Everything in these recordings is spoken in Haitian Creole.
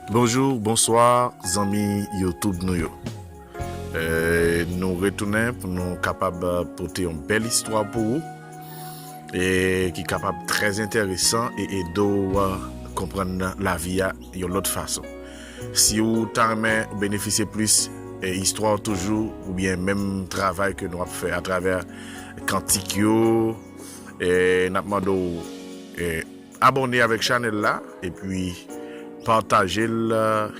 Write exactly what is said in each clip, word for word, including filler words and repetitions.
Bonjou, bonswa, zanmi YouTube nou yo. Eh, nou retounen pou nou kapab pote yon bèl istwa pou ou, e ki kapab trè enteresan e ede w, eh, konprann lavi a yon lòt fason. Si ou ta renmen benefisye plis, eh, istwa toujou, oubyen menm travay ke nou ap fè atravè kantik yo, eh, n ap mande w, eh, abòne avèk chanèl la, epi pataje l,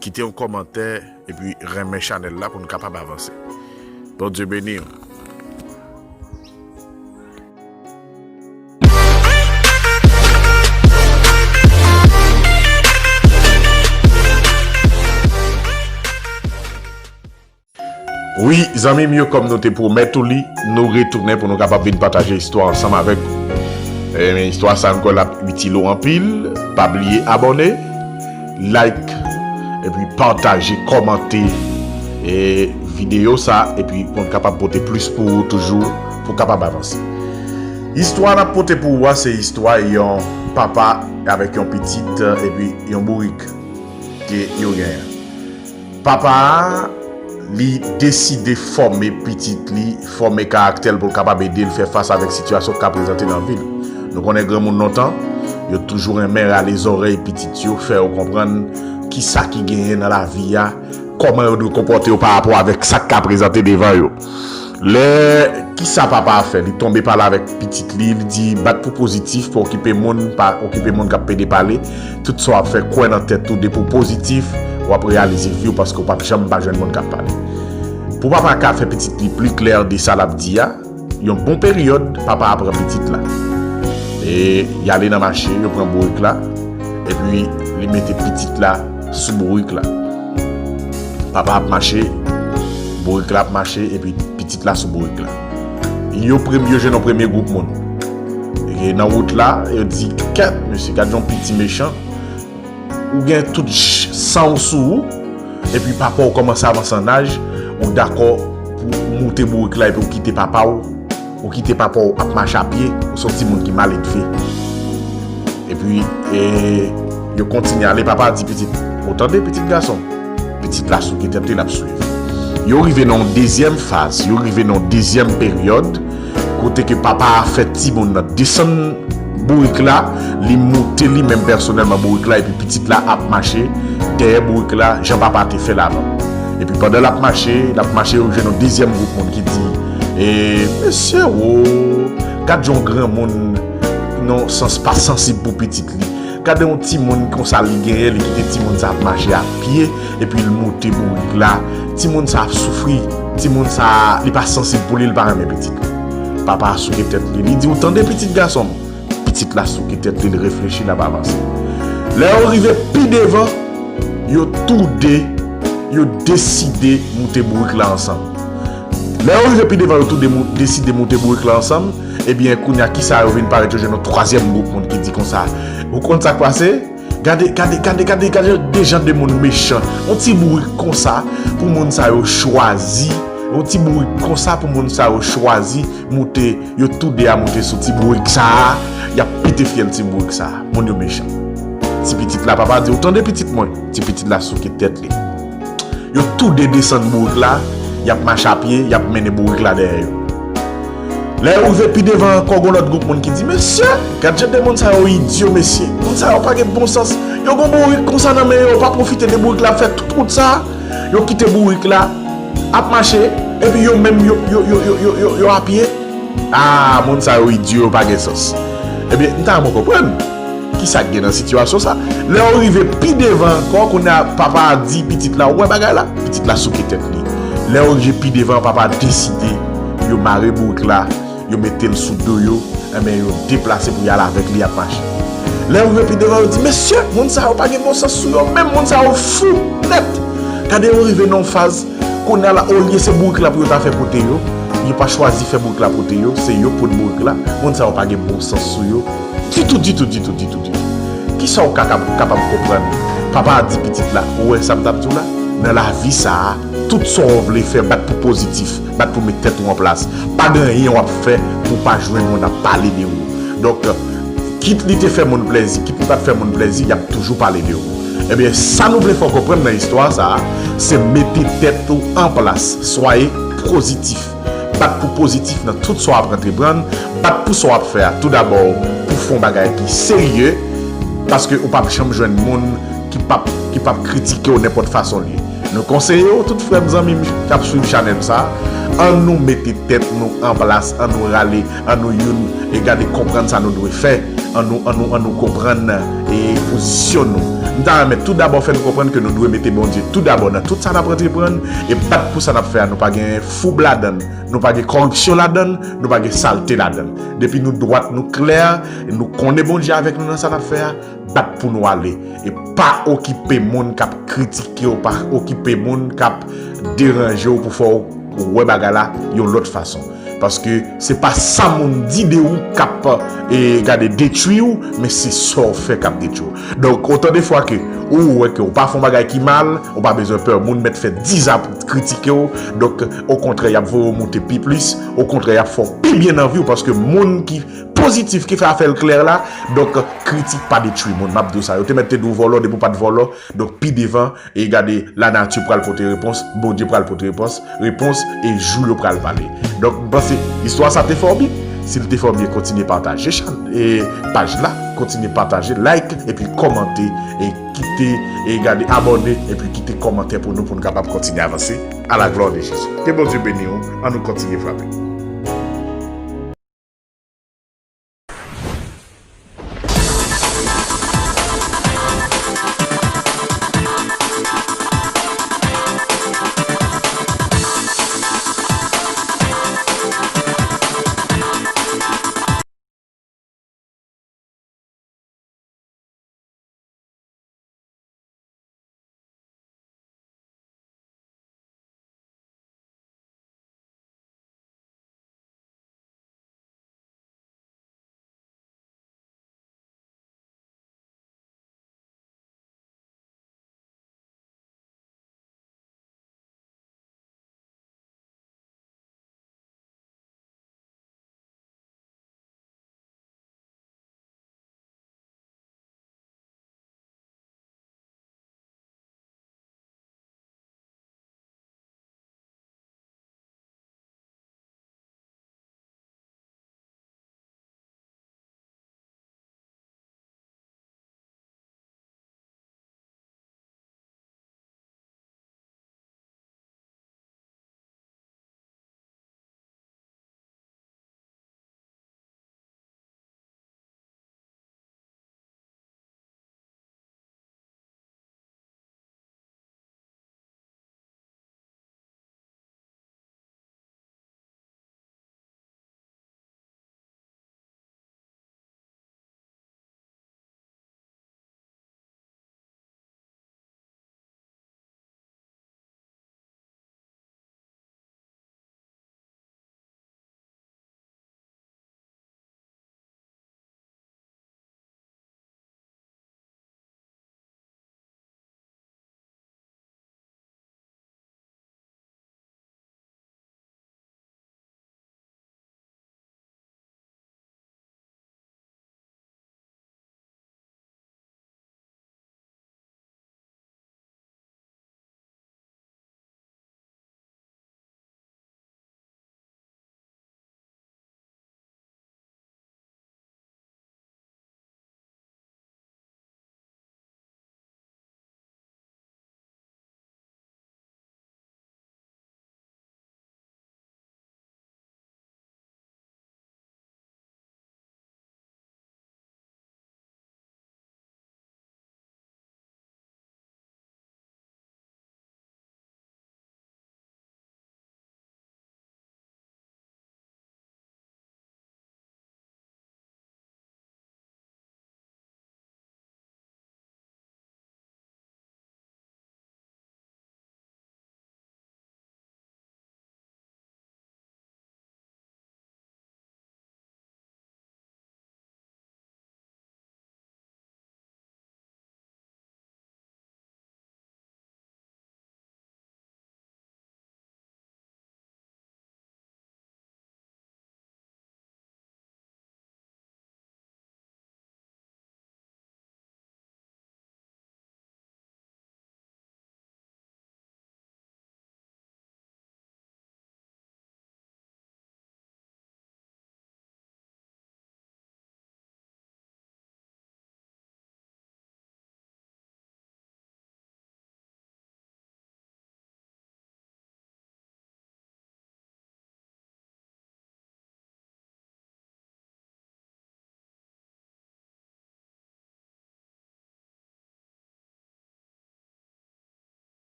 kite yon kòmantè, epi renmen chanèl la pou n kapab avanse. Bondye beni w. Wi, zanmi m yo, kòm nou te pwomèt ou li, nou retounen pou nou kapab vin pataje istwa ansanm avèk ou. E, men istwa sa, m kwè l ap itil ou anpil. Pa bliye abòne, like, epi pataje, kòmante, e, videyo sa, epi pou n kapab pote plis pou ou toujou, pou kapab avanse. Istwa n ap pote pou ou a, se istwa yon papa avèk yon pitit, epi yon bourik ke yo genyen. Papa a, li deside fòme pitit li, fòme karaktè l pou l kapab ede l fè fas avèk sitiyasyon k ka prezante nan vi l. Nou konnen granmoun lontan, yo toujou renmen rale zòrèy pitit yo, fè yo konprann kisa ki genyen nan lavi a, kòman yo dwe konpòte yo pa rapò avèk sa k ka prezante devan yo. Lè, kisa papa a fè? Li tonbe pale avèk pitit li, li di, bat pou pozitif, pa okipe moun, pa okipe moun k ap pede pale. Tout sa w ap fè, kwè nan tèt ou, depi w pozitif, w ap reyalize vi w, paske w p ap janm pa jwenn moun k ap pale. Pou papa a ka fè pitit li pli klè de sa l ap di a, yon bon peryòd, papa a pran pitit la. E y ale nan mache, yo pran bourik la, epi li mete pitit la sou bourik la. Papa ap mache, bourik la ap mache, epi pitit la sou bourik la. Yo premye, yo jwenn yon premye gwoup moun. E nan wout la, yo di, kèt, mesye, gad yon piti mechan. Ou gen tout ch-, san w sou ou, epi papa w kòmanse avanse an aj, ou dakò pou moute bourik la, epi ou kite papa w, ou kite papa w ap mache a pye, ou se yon timoun ki mal edve. Epi, e, yo kontinye ale, papa a di pitit, ou tande pitit gason? Pitit la souke tèt li, l ap swiv. Yo rive nan yon dezyèm faz, yo rive nan yon dezyèm peryòd, kote ke papa a fè timoun nan desann bourik la, li moute li menm pèsonèlman bourik la, epi pitit la ap mache dèyè bourik la, jan papa te fè l avan. Epi pandan l ap mache, l ap mache, yo jwenn yon dezyèm gwoup moun ki di, e, mesye, wo, gad yon granmoun, nan sans pa sansib pou pitit li. Gade yon timoun konsa li genyen, li kite timoun sa ap mache a pye, epi l moute bourik la. Timoun sa ap soufri, timoun sa, li pa sansib pou li, li pa renmen pitit li. Papa a souke tèt li, li di, ou tande pitit gason m? Pitit la souke tèt li, li reflechi, l ap avanse. Lè yo rive pi devan, yo toude, yo deside moute bourik la ansanm. Lè yo rive pi devan, yo toude mou-, deside moute bourik la ansanm, ebyen, kounye a, kisa yo vin parèt, yo jwenn yon twazyèm gwoup moun ki di konsa, ou konn sa k pase? Gade, gade, gade, gade, gade de jan de moun mechan. Yon ti bourik konsa, pou moun sa yo chwazi, yon ti bourik konsa, pou moun sa yo chwazi moute, yo toude a moute sou ti bourik sa a, y ap pete fyèl ti bourik sa a. Moun yo mechan. Ti pitit la, papa di, ou tande pitit mwen? Ti pitit la souke tèt li. Yo toude desann bourik la, y ap mache a pye, y ap mennen bourik la dèyè yo. Lè yo rive pi devan ankò, gon lòt gwoup moun ki di, mesye, gad jan de moun sa yo idyo, mesye. Moun sa yo pa gen bon sans. Yo gon bourik konsa nan men yo, yo pa pwofite de bourik la, ap fè tout wout sa. Yo kite bourik la, ap mache, epi yo menm, yo, yo, yo a pye. Ah, moun sa yo idyo, yo pa gen sans. Ebyen, m ta renmen w konprann kisa k gen nan sitiyasyon sa. Lè yo rive pi devan ankò, kounye a, papa a di pitit la, ou wè bagay la? Pitit la souke tèt li. Lè yo rive pi devan, papa a deside, yo mare bourik la, yo mete l sou do yo, enben yo deplase pou y al avèk li ap mache. Lè yo rive pi devan, yo di, mesye, moun sa yo pa gen bon sans sou yo, menm moun sa yo fou nèt. Gade yo rive nan yon faz, kounye a la, olye se bourik la pou yo ta fè pote yo, yo pa chwazi fè bourik la pote yo, se yo pot bourik la, moun sa yo pa gen bon sans sou yo, ditou, ditou, ditou, ditou, ditou. Kisa w ka kab-, kapab konprann? Papa a di pitit la, ou wè sa m t ap di w la? Nan lavi sa a, tout sa w vle fè, bat pou pozitif, bat pou met tèt ou an plas. Pa gen anyen w ap fè pou w pa jwenn moun ap pale de ou. Donk, kit li te fè moun plèzi, kit li pa t fè moun plèzi, y ap toujou pale de ou. Ebyen, sa nou vle fè w konprann nan istwa sa a, se mete tèt ou an plas, swaye pozitif. Bat pou pozitif nan tout sa w ap antreprann, bat pou sa w ap fè a toudabò pou fè yon bagay ki serye, paske ou p ap janm jwenn moun ki p ap, ki p ap kritike w nenpòt fason l ye. Nou konseye w, tout frè m, zanmi m k ap swiv chanèl sa a, ann nou mete tèt nou an plas, ann nou rale, ann nou youn e gade konprann sa nou dwe fè, ann nou, ann nou, ann nou konprann e pozisyon nou. M ta renmen toudabò fè nou konprann ke nou dwe mete Bondye toudabò nan tout sa n ap antreprann e bat pou sa n ap fè a. Nou pa gen foub ladan l, nou pa gen kòripsyon ladan l, nou pa gen salte ladan l. Depi nou dwat, nou klè, nou konnen Bondye avèk nou nan sa n ap fè a, bat pou nou ale. E pa okipe moun k ap kritike w, pa okipe moun k ap deranje w pou fè w wè bagay la yon lòt fason. Paske se pa sa moun di de ou k ap, e, gade, detwi w, men se sa w fè k ap detwi w. Donk, otan de fwa ke ou wè ke w pa fè yon bagay ki mal, ou pa bezwen pè, moun mèt fè dizan ap kritike w. Donk, okontrè, y ap voye w moute pi plis, okontrè, y ap fè w pi byen nan vi w, paske moun ki pozitif, ki fè afè l klè la, donk, kritik pa detwi moun. M ap di w sa, yo te mèt te di w vòlò, depi w pa t vòlò, donk, pi devan, e gade, lanati pral pote repons, Bondye pral pote repons, repons, e jou yo pral pale. Donk, m panse, istwa sa te fè w byen. Si l te fè w byen, kontinye pataje chan-, e paj la, kontinye pataje, like, epi kòmante, e kite, e gade, abòne, epi kite kòmantè pou nou, pou nou kapab kontinye avanse. A la glwa de Jezi. Ke Bondye beni w, ann nou kontinye frape.